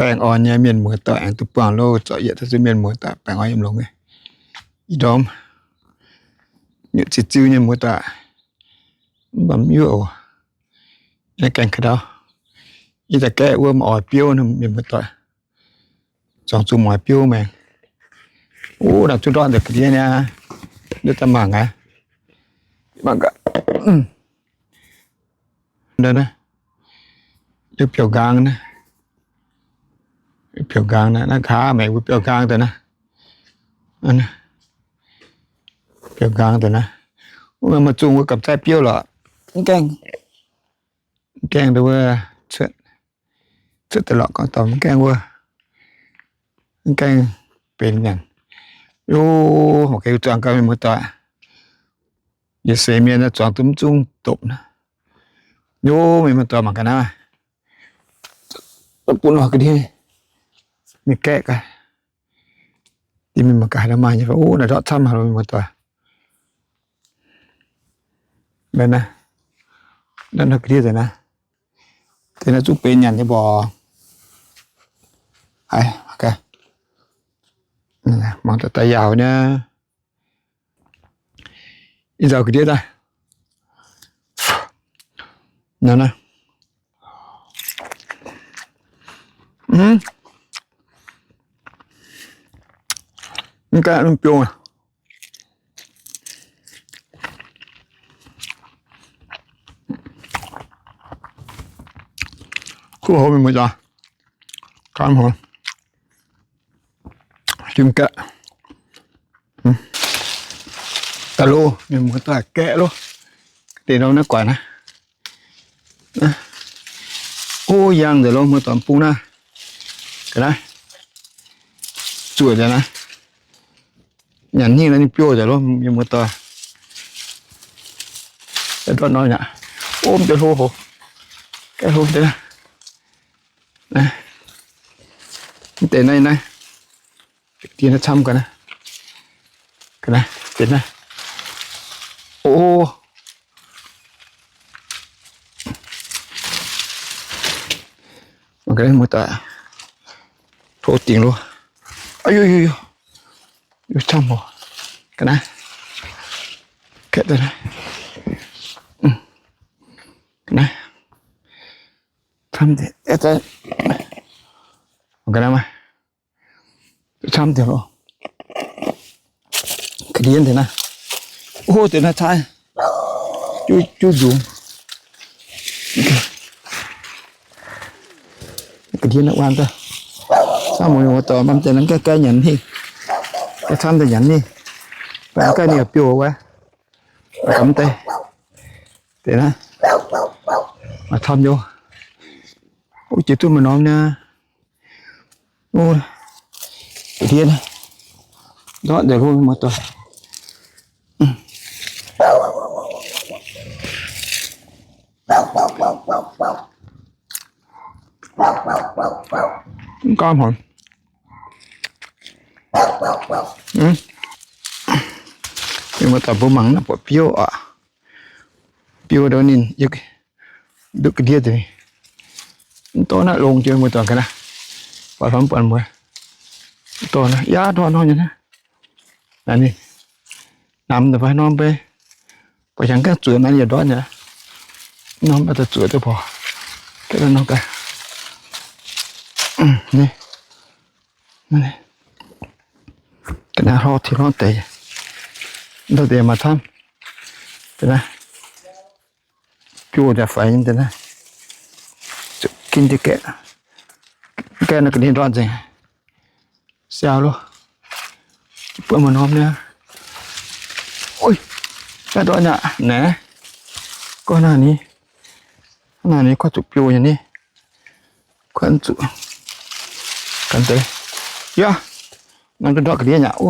baengh orn nyei mienh muoz-doic aengx duqv buangh loh, zorqv yietc daaih zuqc mienh muoz-doic baengh orn yiem longx nyei. Ih ndorm nyutc ziqc ziu nyei muoz-doic, mv baac mv yuoqv oc. Yie gaengh ka'ndau, yie daaih gaeqv wuov maaih oix biouv mienh muoz-doic, zuangx zuqc maaih oix biouv maengx. Wuov naaic zuqc ndortv nzengc ga'ndiev niaa, ndortv daaih mangc aqv. Mangc gaax, ndortv naaiv, yiem biauv-nqaang naaiv, biauv-nqaang naaiv, naaiv nqa'haav maengx wuov biauv-nqaang daaih naaiv, biauv-nqaang daaih naaiv. Wuov meih maaih zungh wuov gamh zaiv biouv lorqc, mv gaengh, mv gaengh ndau wuov cuotv, cuotv daaih lorqc gorngv dorh mv gaengh wuov, mv gaengh benx nyanc. Yov, mangc gaax yie zuangx gaax mienh muoz-doic, yietc seix mienh zuangx duqv mv zungv dopc naaiv. Yov, mienh muoz-doic mangc gaax naaiv, bun lorh ga'ndiev mingh gaeqv gaax. Diex mienh mangc gaax naaiv maaih nyei fai? Ov, naaiv ndortv camv haic mienh muoz-doic. Naaiv, naaiv ga'ndiev deix naaiv, deix naaiv zungv benx nyanc nyei mborqc. Haiz, mangc daaih daaih yaauc nyei. Ih nzauh ga'ndiev daaih. Naaiv, naaiv. Mv gaengh lungh biouv. Kuv hov mienh muoz-doic, gaamv hov, jiem gaeqv. Daaih loh, mienh muoz-doic, gaeqv loh. Deix nor naaiv guaix naaiv. Ov, yangh nzengc loh, muoz-doic, bung naaiv. Ga'naaiv zuoqc nzengc naaiv. Nyanc hingh naaiv ninh biouv nzengc loh, mienh muoz-doic. Ndortv nor aqv. Ov, mv deix hlo hoc, gaeqv hlo deix. Mv deix naaiv, naaiv, diex naaiv camv gaax naaiv. Ga'naaiv, deix naaiv. Ov, mangc gaax muoz-doic, hlo dingc loh. Ov, yov, yov, yov, camv hoc. Ga'naaiv, gaeqv daaih naaiv. Ga'naaiv, camv deix, mangc gaax naaiv maah. Camv deix loh. Ga'ndiev deix naaiv. Ov, deix naaiv caaiv, juv nzungx. Ga'ndiev naaiv waan daaih. Camv muoz-doic, mv deix naaiv gaeqv gaeqv nyanc hingh. Gaeqv camv deix nyanc hingh. Gaeqv ninh biouv wuov. Gamh deix, deix naaiv, maaih camv nyei. Ov, jiex duqv maaih norm niaa. Ov, ndiev naaiv, ndortv nzengc loh muoz-doic. Mv gaamv haic. Mienh muoz-doic, mbuo mangc naaiv buatc biouv oc. Biouv ndau ninh, yie duqv ga'ndiev deix. Mv dorh naaiv longx jiex muoz-doic ga'naaiv. Buatc hlorm buatc mueiz. Mv dorh naaiv, yaac ndortv nor nyei naaiv. Naaiv ninh namx daaih fai norm bei. Buatc hiaangx gaengh zuoqc naaiv yaac ndortv nyei. Norm baac daaih zuoqc duqv porc. Gaeqv nor gaax. Ga'naaiv hlorv tiv hlorv deix. Ndortv deix maaih camv. Ga'naaiv biouv daaih faix nyei deix naaiv. Zuqc ginv deix gaeqv. Gaeqv naaiv ga'ndiev ndortv nzengc. Siau loh. Buatc maaih norm niaa. Oi, gaeqv ndortv nyei aqv naaiv. Gorngv naaiv ni, naaiv ni kuaaiv zuqc biouv nyei ni. Kuaaiv zuqc ganh deix. Yaac nor ndortv ga'ndiev nyei aqv.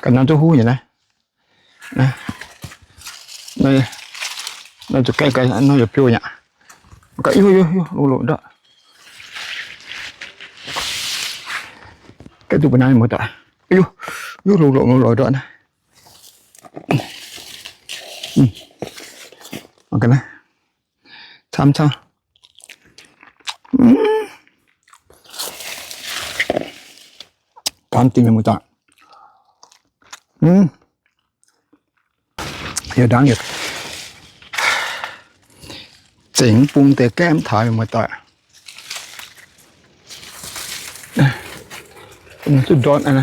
Ganh nor duqv huv nyei naaiv. Nor zuqc gaeqv gaax nor yaac biouv nyei aqv. Gaax, yov, yov, yov, longx-longx ndortv. Gaeqv duqv mbuo naaiv muoz-doic. Yov, yov, longx-longx, longx-longx ndortv naaiv. Camv, camv. An dingc mienh muoz-doic. Yie dangv yietc zengc mv bung deix gaeqv mv taux mienh muoz-doic. Duqv ndortv aqv.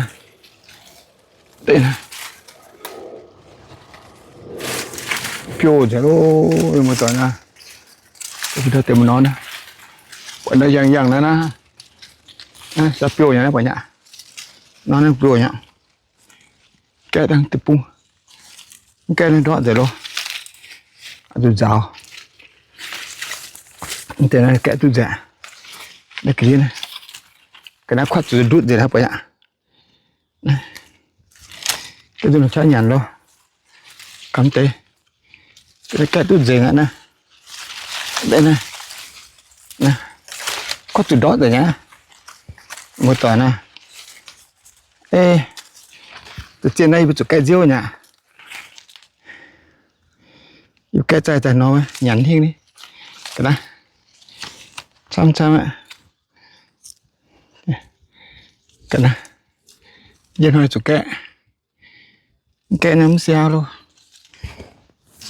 Biouv nzengc loh, mienh muoz-doic naaiv. Deix mv nor naaiv, buatc naaiv yangh yangh naaiv naaiv, naaiv biouv nyei naaiv, buatc nyei. Nor naaiv biouv nyei. Gaeqv dangh deic-bung, mv gaeqv naaiv ndortv nzengc loh. Zuqc nzaaux. Deix naaiv gaeqv duqv nzengc. Naaiv ga'ndiev naaiv, ga'naaiv kuatv zuqc ndutv nzengc naaiv, buatc nyei. Gaeqv duqv nor qaqv nyanc loh. Gamh deix, gaeqv duqv nzengc aqv naaiv. Deix naaiv, kuatv zuqc ndortv nzengc nyei. Muoz-doic naaiv, ei, zien naaiv yie mbuo zuqc gaeqv nziouv nyei aqv. Yie mbuo gaeqv zaih daaih nor nyanc hingh ni. Ga'naaiv, camv camv aqv. Ga'naaiv, yie hnoi zuqc gaeqv, gaeqv naaiv mv siau loh.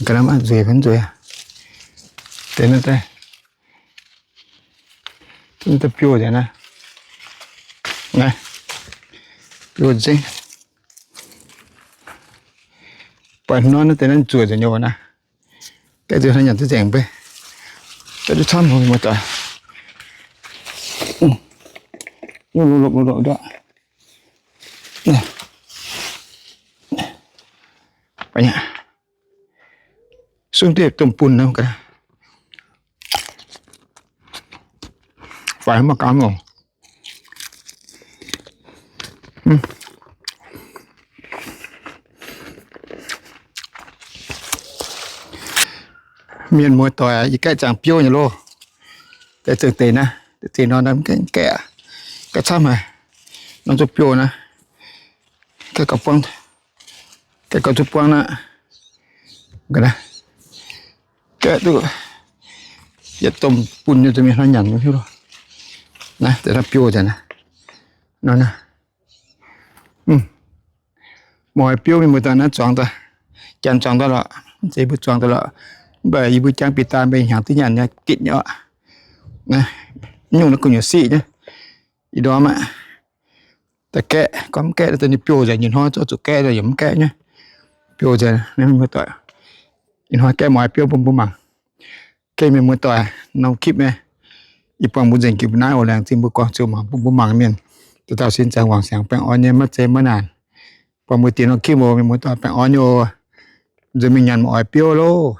Ga'naaiv maiv nzueic, mv nzueic. Deix naaiv daaih, daaih biouv nzengc naaiv. Naaiv, biouv nzengc. Buatc hnoi naaiv deix naaiv zuoqc nzengc nyei naaiv. Gaeqv nzengc naaiv nyanc duqv nzengc beiv. Gaeqv duqv camv hlo muoz-doic. Lopc lopc lopc ndortv. Sung deix domh bun nor, faix maiv gaamv longc. Mienh muoz-doic, yie gaeqv ziangx biouv nyei loh. Deix zengc deix naaiv, deix nor mv gaeqv, gaeqv camv haic. Nor zuqc biouv naaiv, gaeqv gauh buangv, gaeqv gauh zuqc buangv naaiv. Gaeqv duqv yietc domh bun nyei, zuqc mienh hnoi nyanc nyei hiuv loh. Naaiv deix naaiv biouv nzengc naaiv. Nor naaiv, moix biouv mienh muoz-doic naaiv zuangx daaih, janx zuangx daaih lorqc, mv zeiz yie mbuo zuangx daaih lorqc. Mv baac yie mbuo jangx bieqc daaih mbuo hnyangx duqv nyanc nyei gitv nyei oc. Naaiv, nyungc naaiv gu'nyuoz siqv nyei. Ih ndorm aqv, daaih gaeqv, gorngv mv gaeqv daaih ninh biouv nzengc, nyei hnoi zorqv zuqc gaeqv daaih yaac mv gaeqv nyei. Biouv nzengc naaiv mienh muoz-doic. Ih hnoi gaeqv moix biouv bun mbuo mangc. Gengh mienh muoz-doic, norm คลิป naaiv, ih buangh mbuo nzengc jiex mbuo naaiv oc. Laengz zingh mbuo guangc ziouc mangc bun mbuo mangc mienh. Dauh dauh sin zaangc wangc siangx baengh orn nyei, maiv zeiz maiv naanc. Buangh mbuo diex norm คลิป oc, mienh muoz-doic, baengh orn nyei oc. Nzuonx mingh nyanc moix biouv loh.